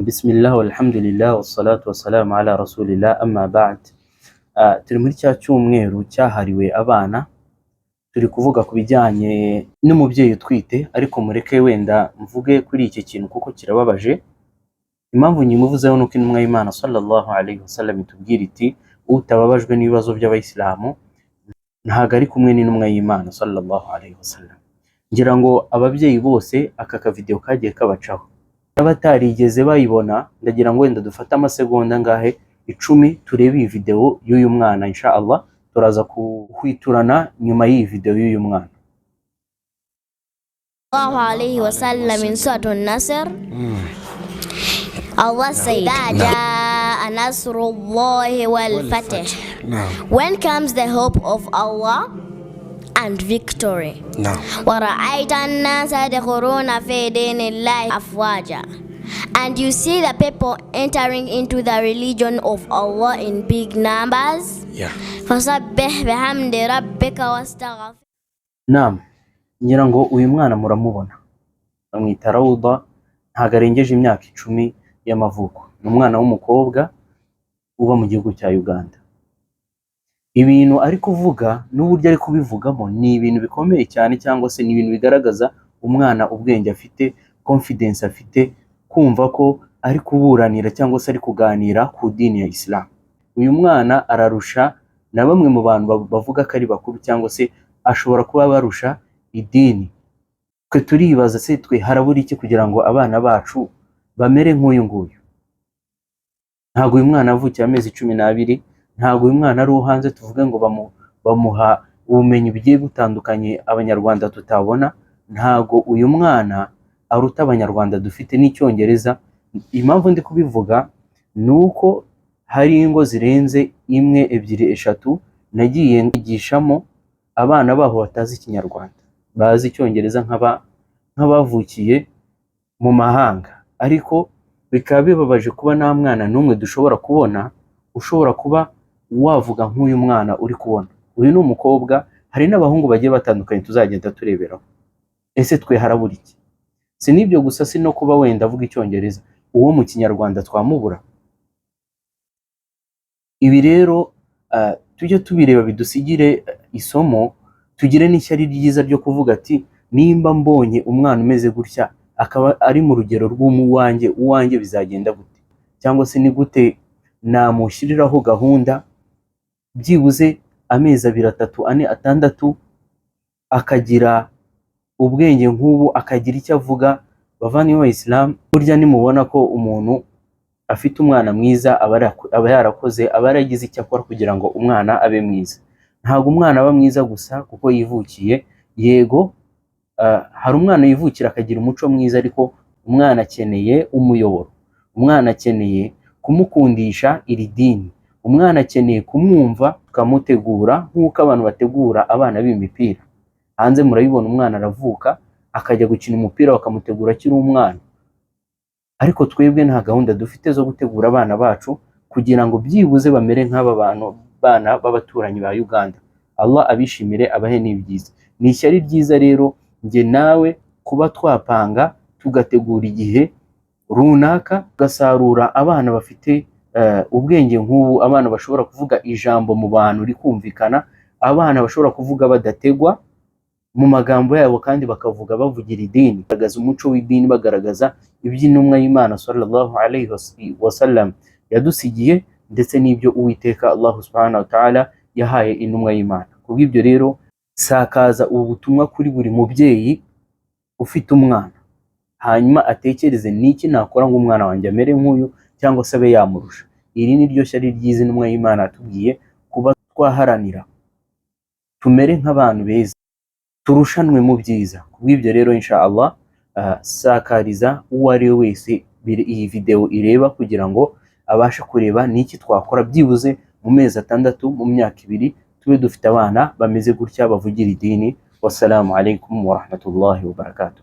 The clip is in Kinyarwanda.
Bismillah walhamdulillah wassalatu wassalamu ala rasulillah, amma ba'd. Turi muri cya cyumweru cyahariwe abana, turi kuvuga ku bijyanye n'umubyeyi utwite, ariko mureke wenda mvuge kuri iki kintu kuko kirababaje. Impamvu nyimuvuzeho nuko intumwa y'Imana sallallahu alayhi wasallam itubwira iti: "Utababajwe n'ibibazo by'abayisilamu ntabwo ari kumwe n'intumwa y'Imana sallallahu alayhi wasallam." Ngira ngo ababyeyi bose aka kavideo kagiye kabacaho, n'abatarigeze bayibona, ndagira ngo wenda dufate amasegonda angahe, 10, turebe iyi video y'uyu mwana. Insha Allah turaza kuhwiturana nyuma y'iyi video y'uyu mwana. الله عليه وسلم in Surah An-Nasr, Allah said, إذا جاء نصر الله والفتح. نعم. When comes the hope of Allah and victory. نعم. ورأيت الناس يدخلون في دين الله أفواجا. And you see the people entering into the religion of Allah in big numbers. فسبح بحمد ربك واستغفر. Naam, ngira ngo uyu mwana muramubona, bamwita Rawuda, ntabwo arengeje imyaka 10 y'amavuko. Ni umwana w'umukobwa uba mu gihugu cya Uganda. Ibintu ari kuvuga n'uburyo ari kubivugamo ni ibintu bikomeye cyane, cyangwa se ni ibintu bigaragaza umwana ubwenge afite, confidence afite, kumva ko ari kuburanira cyangwa se ari kuganira ku dini ya Islam. Uyu mwana ararusha na bamwe mu bantu bavuga ko ari bakuru, cyangwa se ashobora kuba barusha idini. Twe turibaza se, twe harabura iki kugira ngo abana bacu bamere nk'uyu nguyu? Ntabwo uyu mwana yavukiye amezi 12, ntabwo uyu mwana ari uwo hanze tuvuge ngo bamuha ubumenyi bugiye butandukanye abanyarwanda tutabona. Ntabwo uyu mwana aruta abanyarwanda dufite n'icyongereza. Impamvu ndi kubivuga ni uko hari ingo zirenze imwe, ebyiri, eshatu nagiye ngishamo abana baho batazi ikinyarwanda, bazi icyongereza nk'abavukiye mu mahanga, ariko bikaba bibabaje kuba nta mwana n'umwe dushobora kubona ushobora kuba wavuga nk'uyu mwana uri kubona. Uyu ni umukobwa, hari n'abahungu bagiye batandukanye tuzagenda tureberaho. Ese twe harabura iki? Si n'ibyo gusa, si no kuba wenda avuga icyongereza, uwo mu kinyarwanda twamubura? Ibi rero tujye tubireba bidusigire isomo, tugire n'ishyari ryiza ryo kuvuga ati: "Nimba mbonye umwana umeze gutya akaba ari mu rugero rw'uwanjye, uwanjye bizagenda gute? Cyangwa se ni gute namushyiriraho gahunda byibuze amezi 2, 3, 4, 6 akagira ubwenge nk'ubu, akagira icyo avuga?" Bavandimwe b'abayisilamu, burya nimubona ko umuntu afite umwana mwiza, aba yarakoze, aba yaragize icyo akora kugira ngo umwana abe mwiza. Ntabwo umwana aba mwiza gusa kuko yivukiye. Yego, hari umwana wivukira akagira umuco mwiza, ariko umwana akeneye umuyoboro, umwana akeneye kumukundisha iri dini, umwana akeneye kumwumva, tukamutegura nk'uko abantu bategura abana b'imipira. Hanze murabibona, umwana aravuka akajya gukina umupira, bakamutegura akiri umwana. Ariko twebwe nta gahunda dufite zo gutegura abana bacu kugira ngo byibuze bamere nk'aba bantu bana b'abaturanyi ba Uganda. Allah abishimire, abahe n'ibyiza. Ni ishyari ryiza rero njye nawe kuba twapanga, tugategura igihe runaka, tugasarura abana bafite ubwenge nk'ubu, abana bashobora kuvuga ijambo mu bantu rikumvikana, abana bashobora kuvuga badategwa mu magambo yabo, kandi bakavuga bavugira idini, bagaragaza umuco w'idini, bagaragaza iby'intumwa y'Imana sallallahu alayhi wasallam yadusigiye, ndetse n'ibyo Uwiteka Allah subhanahu wa ta'ala yahaye intumwa y'Imana. Kubw'ibyo rero, sakaza ubu butumwa kuri buri mubyeyi ufite umwana, hanyuma atekereze: "Niki nakora ngo umwana wanjye amere nk'uyu cyangwa se abe yamurusha?" Iri ni ryo shyari ryiza intumwa y'Imana yatubwiye kuba twaharanira, tumere nk'abantu beza, turushanwe mu byiza. Kubw'ibyo rero, insha Allah, sakariza uwo ari we wese iyi video ireba kugira ngo abashe kureba niki twakora byibuze mu mezi 6, mu myaka 2, tube dufite abana bameze gutya bavugira idini. Wassalamu alaikum warahmatullahi wabarakatuh.